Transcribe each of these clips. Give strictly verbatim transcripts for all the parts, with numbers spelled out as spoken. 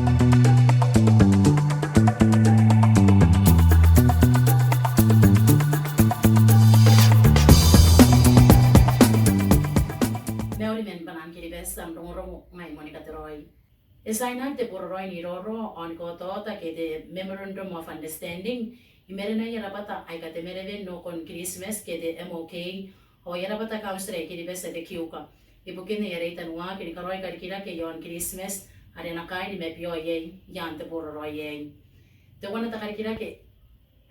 Mauri man Bwanan Kiribati, am rongorongo ngai Monica Teroi. E tiainaki te boraraoi n iraorao ao ni kaotaota ke te Memorandum of Understanding imarenaia rabwata aika Temereveni Nokon Kiritimati ke te M O K, ao aia rabwata kauntira i Kiribati ae te KIUKA, ibukin aia reita n waaki ni karaoi karikirake iaon Kiritimati are e na kaai ni mabiao iai i aan te boraraoi aei. Teuana te karikirake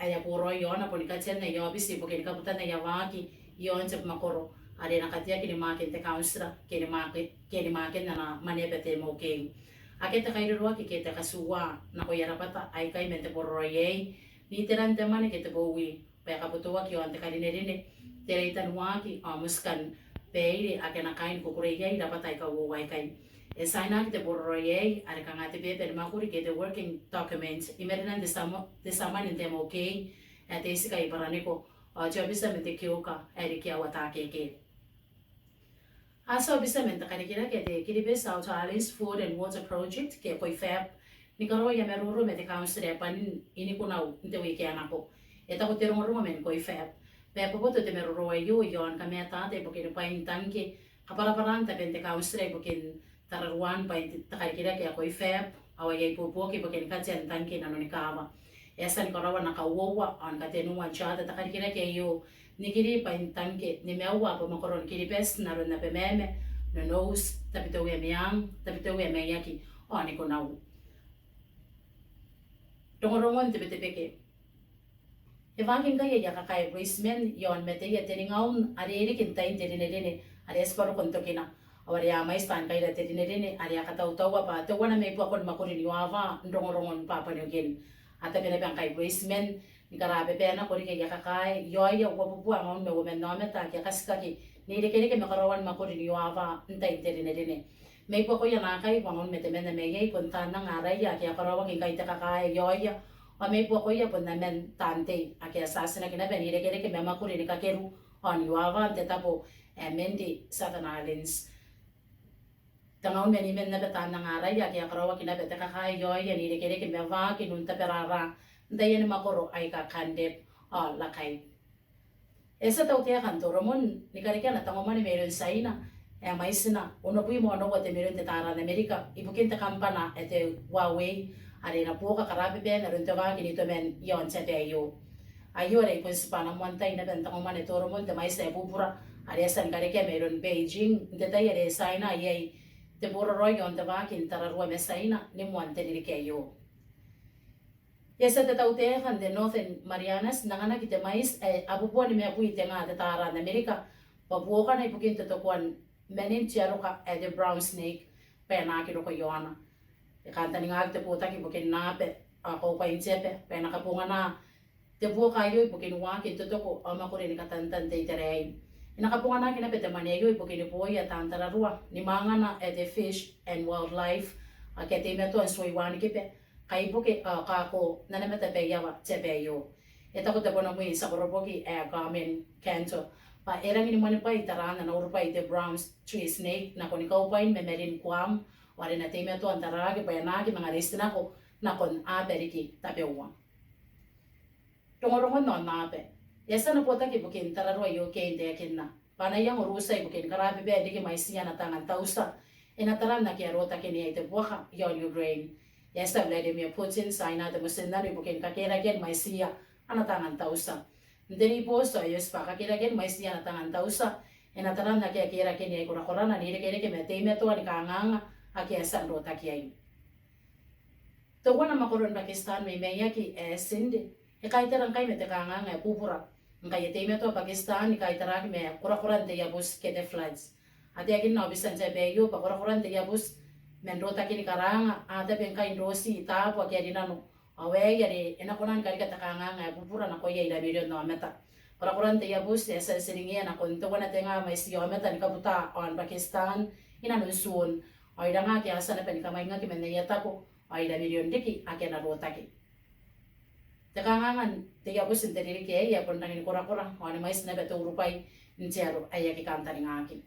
ae a boraoi iaona boni katean aia aobiti ibukin kabutan aia waaki iaon te abamwakoro are e na kateaki ni mwaakin te kauntira ke ni mwaake, ke ni mwaakin ana mwaneaba te M O K. Akea te kairoroaki ke te katuua nakoia rabwata aikai man te boraraoi aei n iteran te mwane ke te bowi bwa e kabotoaki iaon te karinerine, te reita n waaki ao motikan baire ake a na kaai ni kukurei iai rabwata aika uoua aikai. E tiainaki te boraraoi aei are kanga te beeba ni mwakuri ke te working document imarenan te tiamo-, te tiamwane n te M O K ae te itikai Baraniko ao te aobitia man te KIUKA ae Rikiaua Takeke. A tia aobitia man te karikirake ae te Kiribati Outer Islands Food and Water Project ke KOIFAP ni karaoi aia maroro ma te kauntira ae bwanin i Nikunau n te wiiki ae nako. E taku te rongorongo man KOIFAP bwa e boboto te maroro aio iaon kamatata ibukin bwain tangke, kabwarabwaran taben te kauntira ibukin tararuan bwain te karikirake ae KOIFAP ao aia ibuobuoki ibukin katean tangke inanon kaawa. E a tia ni karaoa ana kauoua ao ni katenua n charter te karikirake aio n ikiri bwain tangke nimaua abamwakoron Kiribati n aron Abemama, Nonouti, Tabiteuea Meang, Tabiteuea Maiaki ao Nikunau. Rongorongon te Betebeke. E waaki ngkai aia kakae bureitiman iaon mateia teningaun are e riki n tain te rinerine are e tibwa roko n tokina, ao are a mwaiti taan kaira te rinerine are a katautaua bwa teuana mai buakon mwakuri n iowawa n rongorongon Papua New Guinea. A tabe naba ngkai bureitiman ni karababa nako riki aia kakae iaoia uabubua tengaun ma uoman aomata ake a katikaki n irekereke ma karaoan mwakuri n iowawa n tain te rinerine. Mai buakoia naakai uangaun ma temanna maiai bon taan anga araia ake a karaoaki ngkai te kakae iaoia, ao mai buakoia bon aman taan tei ake a tiatinaki naba n irekereke ma mwakuri ni kakeru ao n iowawa n te tabo ae Mendi, Southern Islands. Tengaun ma niman naba taan anga araia ake a karaoaki naba te kakae iaoia n irekereke ma waaki n un taberara n taiani mwakoro aika Kandep ao Lakai. E a tia Tautaeka n Toromon ni karekea ana tangomwane mairoun Tiaina ae mwaitina onobwi ma onoua te mirion te taara n Amerika ibukin te kambwana ae te Huawei are e na buoka karababan aron te waaki n itoman iaon te aba aio. Aio are e bon tibwa ana moan tai naba n tangomwane Toromon te mwaiti ae bubura are e a tia ni karekea mairoun Beijing n te tai are e tiaina iai te boraraoi iaon te waaki n tararua ma Tiaina ni moan te ririki aio. E a tia te Tautaeka n te Northern Marianas n anganaki te mwaiti ae abubua nimabwi te nga te taara n Amerika bwa buokana ibukin totokoan manin te aroka ae te brown snake bwa e na aki roko iaona. E kantaningaki te botaki ibukin aba ao kaubwain te aba bwa e na kabongana te buoka aio ibukin waaki n totoko ao mwakuri ni katantan te itera aei. E na kabonganaki naba te mwane aio ibukin booia taan tararua ni mwangana ae te Fish and Wildlife ake a teimatoa n tuai wanikiba, kaibuke ao kako n ana matabaiawa te aba aio. E taku te bonomwi n tia koroboki ae Carmen Cantor bwa e rangi ni mwanibwai taraan ana urubwai te brown tree snake nakon kaubwain mamarin Guam, ao are e na teimatoa n taraaki bwa e na aki manga reitinako nakon aba riki tabeua. Rongorongon aonnaba. E a tia ana botaki ibukin tararua U K n taekinna bwa ana iango Rutia ibukin karababan riki mwaitiia ana taanga n tautia e na taran ake a rootaki n iai te buaka iaon Ukraine. E a tia Vladimir Putin n tiaina te motinnano ibukin kakerakean mwaitiia ana taanga n tautia. N te ribooti ao e oti bwa kakerakean mwaitiia ana taanga n tautia e na taran ake a kerake n iai korakorana n irekereke ma teimatoa ni kangaanga ake a tia n rootaki iai. Teuana mwakoron Pakistan mai maiaki ae Sindh e kaitara ngkai ma te kangaanga ae bubura, ngkai e teimatoa Pakistan ni kaitaraaki ma korakoran te iabuti ke te floods. A taekinna aobitia n te aba aio bwa korakoran te iabuti man rotakin karaanga a tabe ngkai n rooti taabo ake a rinano, ao aei are e na kona ni karika te kangaanga ae bubura nakoia ira mirion aomata. Korakoran te iabuti e a tia n tiringea nakon teuana te nga mwaitiia aomata ni kabuta aon Pakistan inanon Tuun, ao ira nga ake a tia naba ni kamwaingaki man aia tabo ao ira mirion riki ake a na rotaki. Te kangaanga n te iabuti n te ririki aei e a bon rangi ni korakora ao ni mwaiti naba te urubwai n te aro ae aki kantaningaki.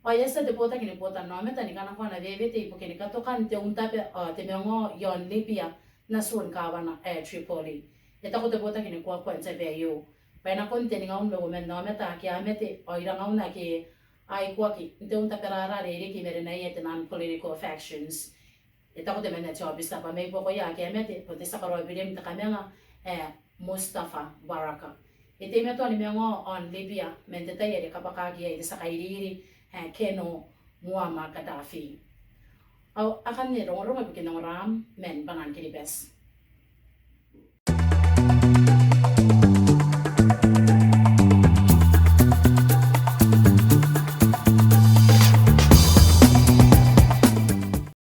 Ao e a tia te botaki ni botannaomata ni kanakoa ana wewete ibukin katokan te untabe ao te mangao iaon Libya n atun kaawana ae Tripoli. E taku te botaki ni kuakua n te aba aio bwa e nakon teningaun ma uoman aomata ake a mate ao irangaun ake a ikoaki n te untabe rarare riki i marenaia te non-political factions. E taku temanna ae te aobitia bwa mai buakoia ake a mate bon te tia karaobirim n te kamanga ae Mustafa Baraka. E teimatoa ni mangao aon Libya man te tai are kabwakaaki iai te tia kairiri ae Colonel Muammar Gaddafi. Ao akanne rongorongo ibukin ongoraam man Bwanan Kiribati.